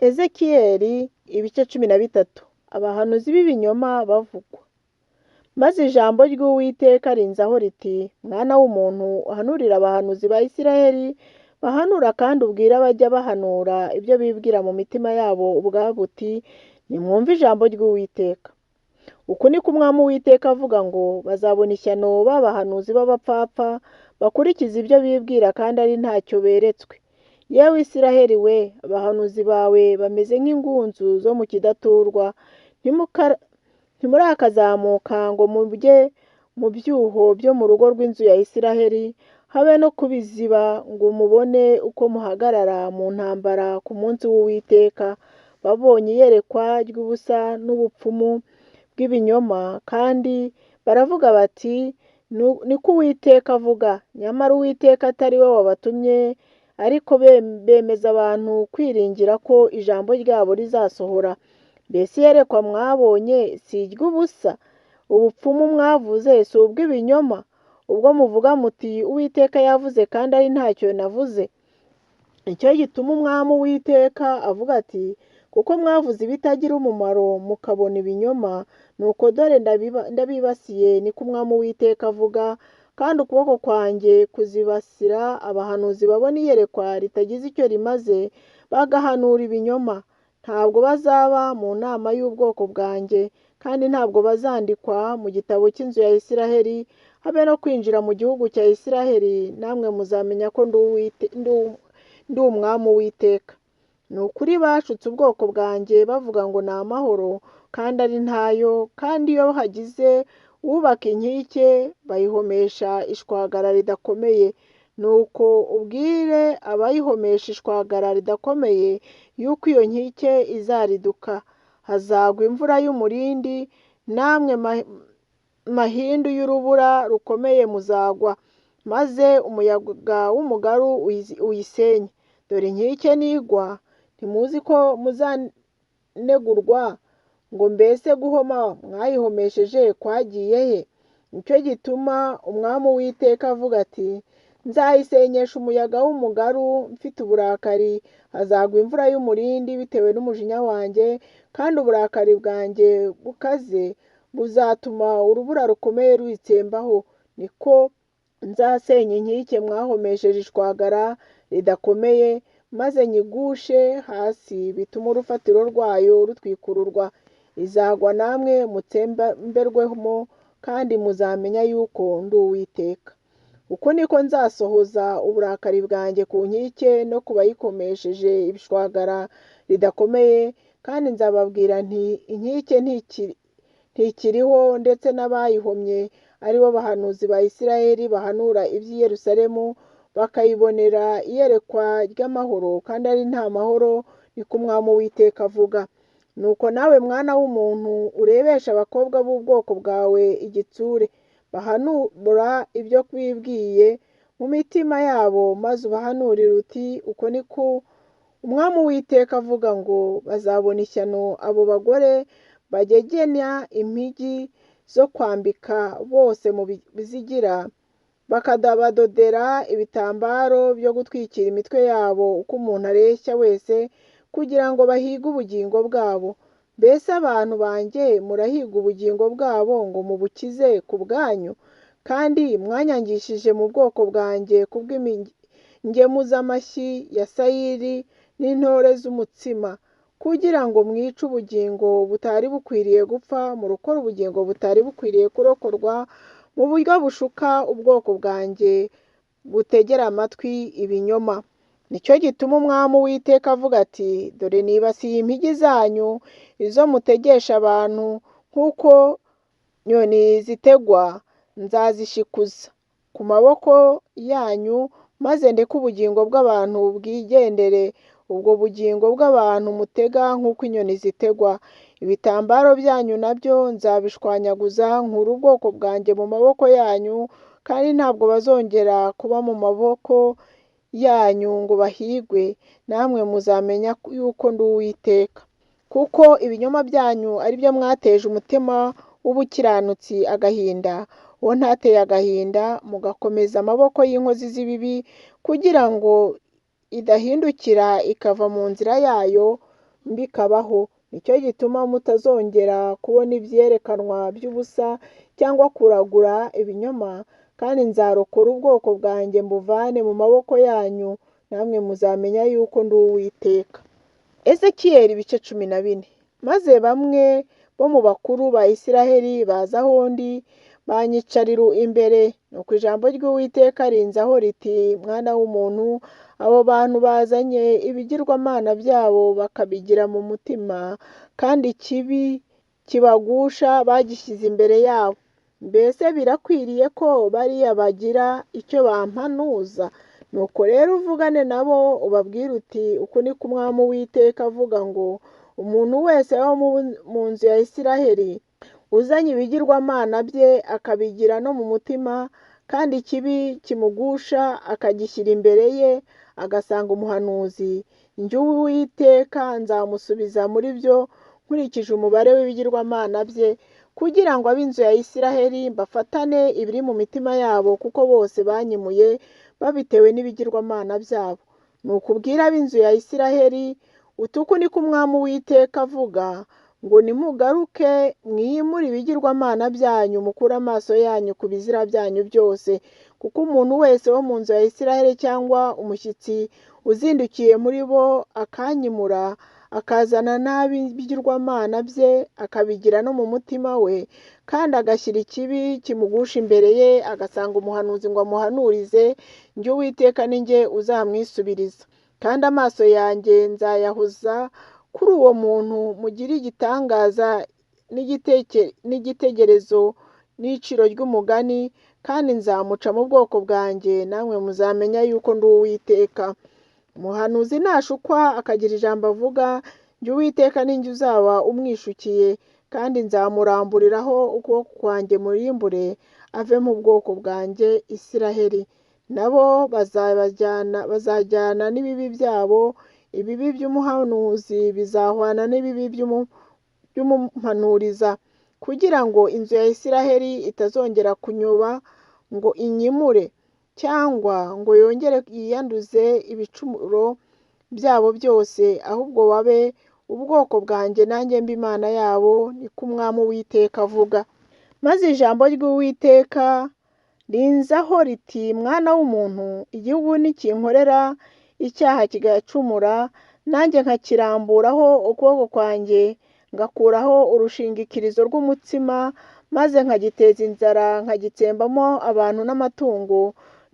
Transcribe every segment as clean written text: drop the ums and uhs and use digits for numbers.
Ezekiyeli ibice 13. Abahanuzi b'ibinyoma bavugwa. Maze ijambo ry'Uwiteka rinzaho riti: Mwana w'umuntu, uhanurire abahanuzi ba Isiraheli, bahanura kandi ubwire abajya bahanura ibyo bibwira mu mitima yabo ubwabo uti: Nimwumve ijambo ry'Uwiteka. Uku niko Umwami Uwiteka avuga ngo: Bazabona ishyano ba bahanuzi b'abapfapfa bakurikiza ibyo bibwira kandi ari ntacyo beretswe. Yewe Isiraheli we, abahanuzi bawe bameze nk'ingunzu zo mu kidaturwa, ntimurakazamuka ngo mujye mu byuho byo mu rugo rw'inzu ya Isiraheli, habe no kubiziba ngo mubone uko muhagarara mu ntambara ku munsi w'Uwiteka. Babonye iyerekwa ry'ubusa n'ubupfumu bw'ibinyoma, kandi baravuga bati: Niko Uwiteka avuga, nyamara Uwiteka atari we wabatumye, ariko bemeza abantu kwiringira ko ijambo ryabo rizasohora. Mbese iyerekwa mwabonye si iry'ubusa? Ubupfumu mwavuze si ubw'ibinyoma? Ubwo muvuga muti: Uwiteka yavuze kandi ari ntacyo navuze. Nicyo gituma Umwami Uwiteka avuga ati: Kuko mwavuze ibitagira umumaro mukabona ibinyoma, nuko dore ndabibasiye, niko Umwami Uwiteka avuga, kandi ukuboko kwanjye kuzibasira abahanuzi babona iyerekwa ritagize icyo rimaze, bagahanura ibinyoma. Ntabwo bazaba mu nama y'ubwoko bwanjye, kandi ntabwo bazandikwa mu gitabo cy'inzu ya Isiraheli, habe no kwinjira mu gihugu cya Isiraheli, namwe muzamenya ko ndi Umwami Uwiteka. Ni ukuri bashutse ubwoko bwanjye bavuga ngo ni amahoro, kandi ari ntayo, kandi iyo hagize uwubaka inkike bayihomesha ishwagara ridakomeye. Nuko ubwire abayihomesha ishwagara ridakomeye yuko iyo nkike izariduka. Hazagwa imvura y'umurindi, namwe mahindu y'urubura rukomeye muzagwa, maze umuyaga w'umugaru uyisenye. Dore inkike nigwa, ntimuzi ko muzanegurwa ngo mbese guhoma mwayihomesheje kwagiye he? Nicyo gituma Umwami Uwiteka avuga ati: Nzayisenyesha umuyaga w'umugaru mfite uburakari, hazagwa imvura y'umurindi bitewe n'umujinya wanjye, kandi uburakari bwanjye bukaze buzatuma urubura rukomeye ruyitsembaho. Niko nzasenya inkike mwahomesheje ishwagara ridakomeye, maze nyigushe hasi bitume urufatiro rwayo rutwikururwa. Izagwa namwe mutsemberwemo, kandi muzamenya yuko ndi Uwiteka. Uko niko nzasohoza uburakari bwanjye ku nkike no ku bayikomesheje ibishwagara ridakomeye, kandi nzababwira nti: Inkike ntikiriho, ndetse n'abayihomye ari bo bahanuzi ba Isiraheli bahanura iby'i Yerusalemu, bakayibonera iyerekwa ry'amahoro kandi ari nta mahoro, niko Umwami Uwiteka avuga. Nuko nawe mwana w'umuntu, urebeshe abakobwa b'ubwoko bwawe igitsure, bahanura ibyo bibwiye mu mitima yabo, maze ubahanurire uti: Uko niko Umwami Uwiteka avuga ngo: Bazabona ishyano abo bagore bagegena impigi zo kwambika bose mu bizigira, bakabadodera ibitambaro byo gutwikira imitwe yabo uko umuntu areshya wese, kugira ngo bahige ubugingo bwabo. Mbese abantu banjye murahiga ubugingo bwabo ngo mubukize ku bwanyu? Kandi mwanyangishije mu bwoko bwanjye kubw'ingemu z'amashyi ya sayiri n'intore z'umutsima, kugira ngo mwice ubugingo butari bukwiriye gupfa, murokore ubugingo butari bukwiriye kurokorwa, mu buryo bushuka ubwoko bwanjye butegera amatwi ibinyoma. Nicyo gituma Umwami Uwiteka avuga ati: Dore nibasiye impigi zanyu, izo mutegesha abantu, nk'uko nyoni zitegwa, nzazishikuza ku maboko yanyu, maze ndeke ubugingo bw'abantu bwigendere, ubwo bugingo bw'abantu mutega nk'uko inyoni zitegwa. Ibitambaro byanyu nabyo nzabishwanyaguza, nkure ubwoko bwanjye mu maboko yanyu, kandi ntabwo bazongera kuba mu maboko yanyu ngo bahigwe, namwe muzamenya yuko ndi Uwiteka. Kuko ibinyoma byanyu ari byo mwateje umutima w'ubukiranutsi agahinda, uwo ntateye agahinda, mugakomeza amaboko y'inkozi z'ibibi, kugira ngo idahindukira ikava mu nzira yayo. mbi ikabaho. Nicyo gituma mutazongera kubona ibyerekanwa by'ubusa cyangwa kuragura ibinyoma, kandi nzarokora ubwoko bwanjye mbuvane mu maboko yanyu, namwe muzamenya yuko ndi Uwiteka. Ezekiyeli ibice 14. Maze bamwe bo mu bakuru ba Isiraheli baza aho ndi, banyicarira imbere. Nuko ijambo ry'Uwiteka rinzaho riti: Mwana w'umuntu, abo bantu bazanye ibigirwamana byabo bakabigira mu mutima, kandi ikibi kibagusha bagishyize imbere yabo. Mbese birakwiriye ko bariya bagira icyo bampanuza? Nuko rero uvugane nabo ubabwire uti: Uku ni ko Umwami Uwiteka avuga ngo umuntu wese wo mu nzu ya Isiraheli uzanye ibigirwamana bye akabigira no mu mutima, kandi ikibi kimugusha akagishyira imbere ye, agasanga umuhanuzi, njye Uwiteka nzamusubiza muri byo nkurikije umubare w'ibigirwamana bye, kugira ngo ab'inzu ya Isiraheli mbafatane ibiri mu mitima yabo, kuko bose banyimuye babitewe n'ibigirwamana byabo. Nuko ubwire ab'inzu ya Isiraheli uti: Uku ni ko Umwami Uwiteka avuga ngo nimugaruke mwimure ibigirwamana byanyu, mukure amaso yanyu ku bizira byanyu byose, kuko umuntu wese wo mu nzu ya Isiraheli cyangwa umushyitsi uzindukiye muri bo akanyimura, akazana n'ibigirwamana bye akabigira no mu mutima we, kandi agashyira ikibi kimugusha imbere ye, agasanga umuhanuzi ngo amuhanurize, njye Uwiteka ni njye uzamwisubiriza. Kandi amaso yanjye nzayahoza kuri uwo muntu, mugire igitangaza n'igitekerezo n'iciro ry'umugani, kandi nzamuca mu bwoko bwanjye, namwe muzamenya yuko ndi Uwiteka. Umuhanuzi nashukwa akagira ijambo avuga, njye Uwiteka ni njye uzaba umwishukiye, kandi nzamuramburiraho ukuboko kwanjye murimbure, ave mu bwoko bwanjye Isiraheli. Nabo bazajyana n'ibibi byabo, ibibi by'umuhanuzi bizahwana n'ibibi by'umuhanuriza, kugira ngo inzu ya Isiraheli itazongera kunyoba ngo inyimure, cyangwa ngo yongere yiyanduze ibicumuro byabo byose, ahubwo babe ubwoko bwanjye nanjye mbe Imana yabo, niko Umwami Uwiteka avuga. Maze ijambo ry'Uwiteka rinzaho riti: Mwana w'umuntu, igihugu nikinkorera icyaha kigacumura, nanjye nkakiramburaho ukuboko kwanjye ngakuraho urushingikirizo rw'umutsima, maze nkagiteza inzara nkagitsembamo abantu n'amatungo,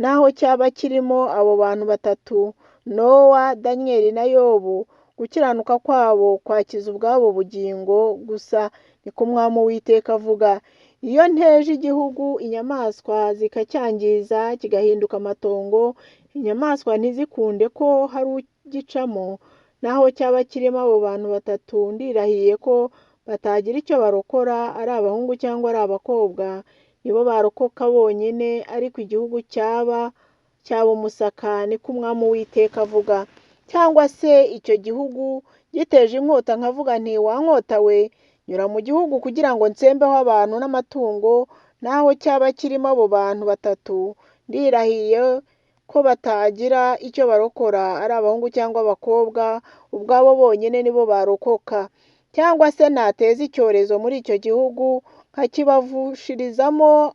naho cyaba kirimo abo bantu batatu, Nowa, Daniyeli na Yobu, gukiranuka kwabo kwakiza ubwabo bugingo gusa, niko Umwami Uwiteka avuga. Iyo nteje igihugu inyamaswa zikacyangiza kigahinduka amatongo, inyamaswa ntizikunde ko hari ugicamo, naho cyaba kirimo abo bantu batatu, ndirahiye ko batagira icyo barokora, ari abahungu cyangwa ari abakobwa, nibo barokoka bonyine, ariko igihugu cyaba umusaka, niko Umwami Uwiteka avuga. Cyangwa se icyo gihugu giteje inkota nkavuga nti: Wa nkota we, nyura mu gihugu kugira ngo ntsembeho abantu n'amatungo, naho cyaba kirimo abo bantu batatu, ndirahiye ko batagira icyo barokora, ari abahungu cyangwa abakobwa, ubwabo bonyine nibo barokoka. Cyangwa se nateza icyorezo muri icyo gihugu nkakibavushirizamo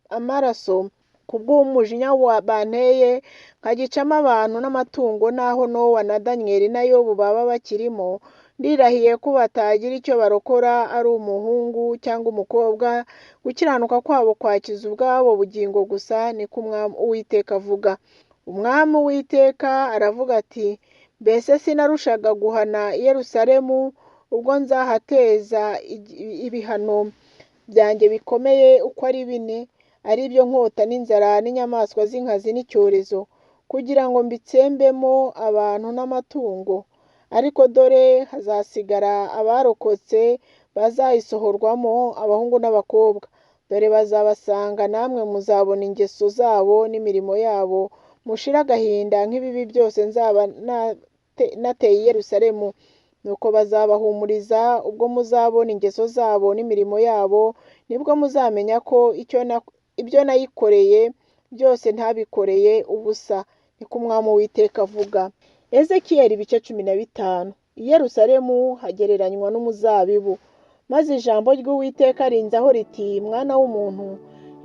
amaraso kubw'umujinya banteye, nkagicamo abantu n'amatungo, naho Nowa na Daniyeli na Yobu baba bakirimo, ndirahiye ko batagira icyo barokora, ari umuhungu cyangwa umukobwa, gukiranuka kwabo kwakiza ubwabo bugingo gusa, niko Umwami Uwiteka avuga. Umwami Uwiteka aravuga ati: Mbese sinarushaga guhana i Yerusalemu ubwo nzahateza ibihano byanjye bikomeye uko ari bine, ari byo nkota n'inzara n'inyamaswa z'inkazi n'icyorezo, kugira ngo mbitsembemo abantu n'amatungo? Ariko dore hazasigara abarokotse bazayisohorwamo, abahungu n'abakobwa. Dore bazabasanga, namwe muzabona ingeso zabo n'imirimo yabo, mushire agahinda nk'ibibi byose nzaba nateye i Yerusalemu. Nuko bazabahumuriza ubwo muzabona ingeso zabo n'imirimo yabo, nibwo muzamenya ko ibyo nayikoreye byose ntabikoreye ubusa, niko Umwami Uwiteka avuga. Ezekiyeli ibice 15. I Yerusalemu hagereranywa n'umuzabibu. Maze ijambo ry'Uwiteka rinzaho riti: Mwana w'umuntu,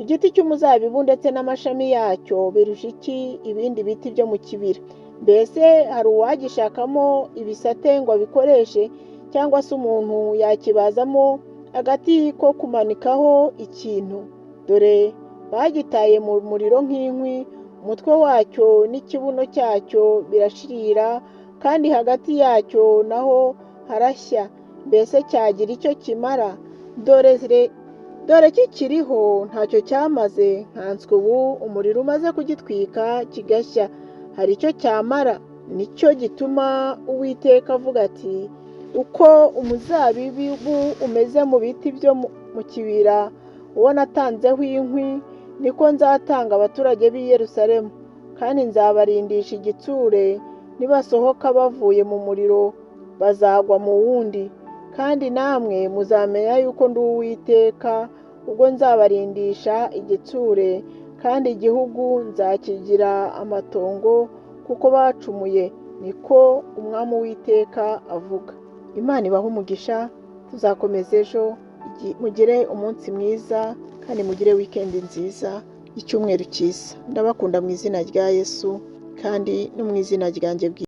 igiti cy'umuzabibu ndetse n'amashami yacyo birusha iki ibindi biti byo mu kibira? Mbese hari uwagishakamo ibisate ngo abikoreshe, cyangwa se umuntu yakibazamo agati ko kumanikaho ikintu? Dore bagitaye mu muriro nk'inkwi, umutwe wacyo n'ikibuno cyacyo birashirira, kandi hagati yacyo naho harashya. Mbese cyagira icyo kimara? Dore kikiriho ntacyo cyamaze, nkanswe ubu umuriro umaze kugitwika kigashya. Hari icyo cyamara? Nicyo gituma Uwiteka avuga ati: Uko umuzabibu umeze mu biti byo mu kibira, uwo natanzeho inkwi, niko nzatanga abaturage b'i Yerusalemu, kandi nzabarindisha igitsure, nibasohoka bavuye mu muriro bazagwa mu wundi. Kandi namwe muzamenya yuko ndi Uwiteka, ubwo nzabarindisha igitsure, kandi igihugu nzakigira amatongo kuko bacumuye, niko Umwami Uwiteka avuga. Imana ibahe umugisha, tuzakomeza ejo. Mugire umunsi mwiza kandi mugire wikendi nziza, icyumweru cyiza. Ndabakunda mu izina rya Yesu kandi no mu izina ryanjye bwite.